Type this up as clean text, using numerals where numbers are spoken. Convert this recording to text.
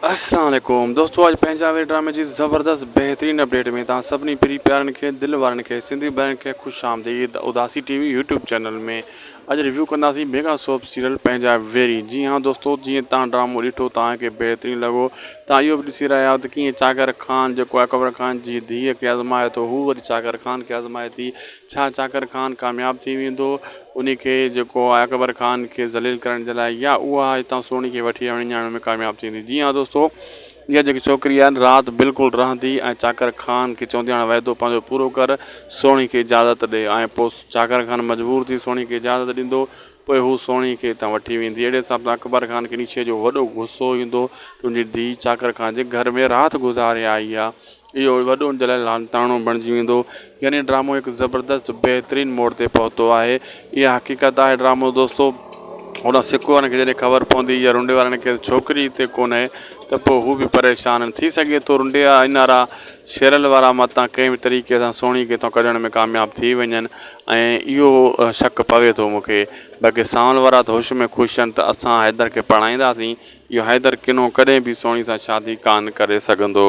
السلام عليڪم دوستو اڄ پنهنجا وير ڊرامي جي زبردست بهترين اپڊيٽ ۾ توهان سڀني پري پيارن کي دل وارن کي سنڌي ڀائرن کي خوش آمديد Udasi T V YouTube channel ۾ اڄ ريويو ڪنداسين ميگا سوپ سيريل پنهنجا ويري جي ها دوستو جيئن توهان ڊرامو ڏٺو توهان کي بهترين لڳو توهان اهو به ڏسي رهيا آهيو ته ڪيئن چاڪر خان جيڪو اڪبر خان جي ڌيء کي آزمائي ٿو هو وري چاڪر خان کي آزمائي ٿي ڇا چاڪر خان ڪامياب ٿي ويندو انهي کي جيڪو آهي اڪبر خان کي ذليل ڪرڻ جي لاء يا اها هتان سهڻي کي وٺي وڃڻ ۾ ڪامياب ٿيندي جي ها دوستو اها جيڪي ڇوڪري آهي رات بلڪل رهندي ۽ چاڪر خان کي چوندي هاڻي وعدو پنهنجو پورو ڪر سهڻي کي اجازت ڏي ۽ پوء چاڪر خان مجبور ٿي سهڻي کي اجازت ڏيندو پوء هو سهڻي کي هتان وٺي ويندي اهڙي حساب سان اڪبر خان کي انهي شيء جو وڏو غصو ايندو تنهنجي ڌيء چاڪر خان جي گهر ۾ رات گذاري آئي آهي اهو وڏو ان جي لاء لاڻتاڻو بڻجي ويندو يعني ڊرامو هڪ زبردست بهترين موڙ تي پهتو آهي اها حقيقت آهي ڊرامو دوستو هوڏانهن سڪو وارن کي جڏهن خبر پوندي يا رنڊي وارن کي ڇوڪري هتي ڪونهي ته پوء هو به پريشان آهن ٿي سگهي ٿو رنڊي وارا شيرل وارا متان ڪنهن به طريقي سان سهڻي کي هتان ڪڍڻ ۾ ڪامياب ٿي وڃن ۽ اهو شڪ پوي ٿو مون کي باقي سانول وارا ته هوش ۾ خوش آهن ته اسان حيدر کي پرڻائينداسين اهو حيدر ڪنو ڪڏهن به سهڻي سان شادي ڪانه ڪري سگهندو.